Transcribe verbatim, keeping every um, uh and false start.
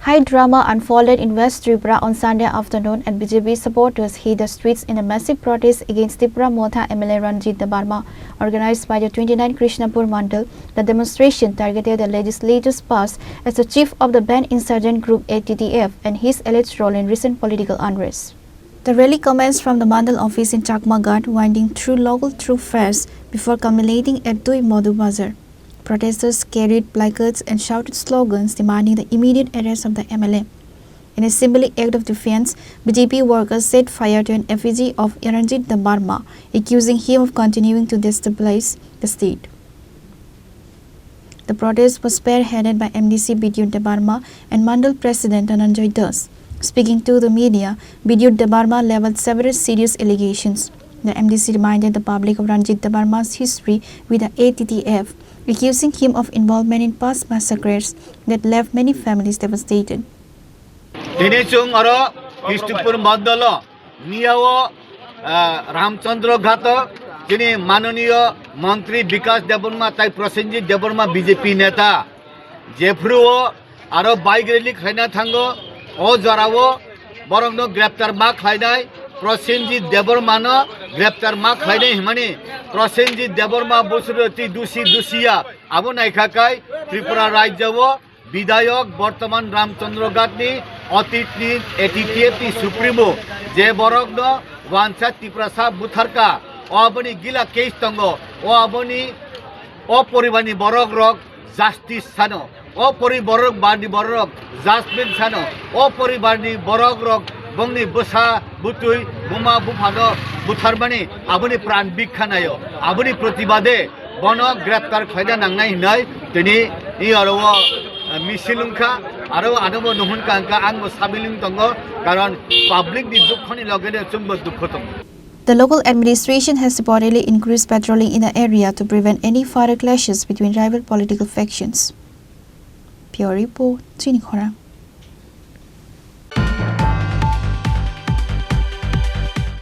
High drama unfolded in West Tripura on Sunday afternoon, and B J P supporters hit the streets in a massive protest against Tipra Motha M L A Ranjit Debbarma, organized by the twenty-nine Krishnapur Mandal. The demonstration targeted the legislator's past as the chief of the banned insurgent group A T T F and his alleged role in recent political unrest. The rally commenced from the Mandal office in Chakma Ghat, winding through local thoroughfares before culminating at Dui Madhu Bazar. Protesters carried placards and shouted slogans demanding the immediate arrest of the M L A. In a symbolic act of defiance, B J P workers set fire to an effigy of Ranjit Debbarma, accusing him of continuing to destabilize the state. The protest was spearheaded by M D C Bidyut Debbarma and Mandal President Dhananjay Das. Speaking to the media, Bidyut Debbarma leveled several serious allegations. The M D C reminded the public of Ranjit Debbarma's history with the A T T F, accusing him of involvement in past massacres that left many families devastated. Tini chwng oro Krishnapur Mandalo miyao, ah, Ramchandra Ghato chini mananiyo montri Bikas Debbarma tai Prosenjit Debbarma B J P neta jephuruo aro bike rally khlaina thango. O jorao borokno greptar ma khlainai, Prosenjit Debbarmano greptar ma khlainai hwnmani. Prosenjit Debbarma bosoro twi dusi dusiya abo naikha kai Tripura rajyao Bidayok bortoman Ramchandra Ghatni, otitni A T T F ni Supremo, je borokno wansa Tiprasa butharka, o aboni gila case tongo, o aboni, o poribarni borok rok justice sano, o poribar ni borok rok judgment sano, o poribarni borok rok bongni bwsa butwi buma buphano butharmani aboni pran bikha naio, aboni protibade bono greptar khlaina nangnai hinwi tini i oro o, eh, misil wngkha, aro anobo nuhun kha wngkha, angbo sabil wng tongo, karon public ni dukho ni loge no chwngbo dukho tongo. The local administration has reportedly increased patrolling in the area to prevent any further clashes between rival political factions. Bureau Report, Chini Khorang.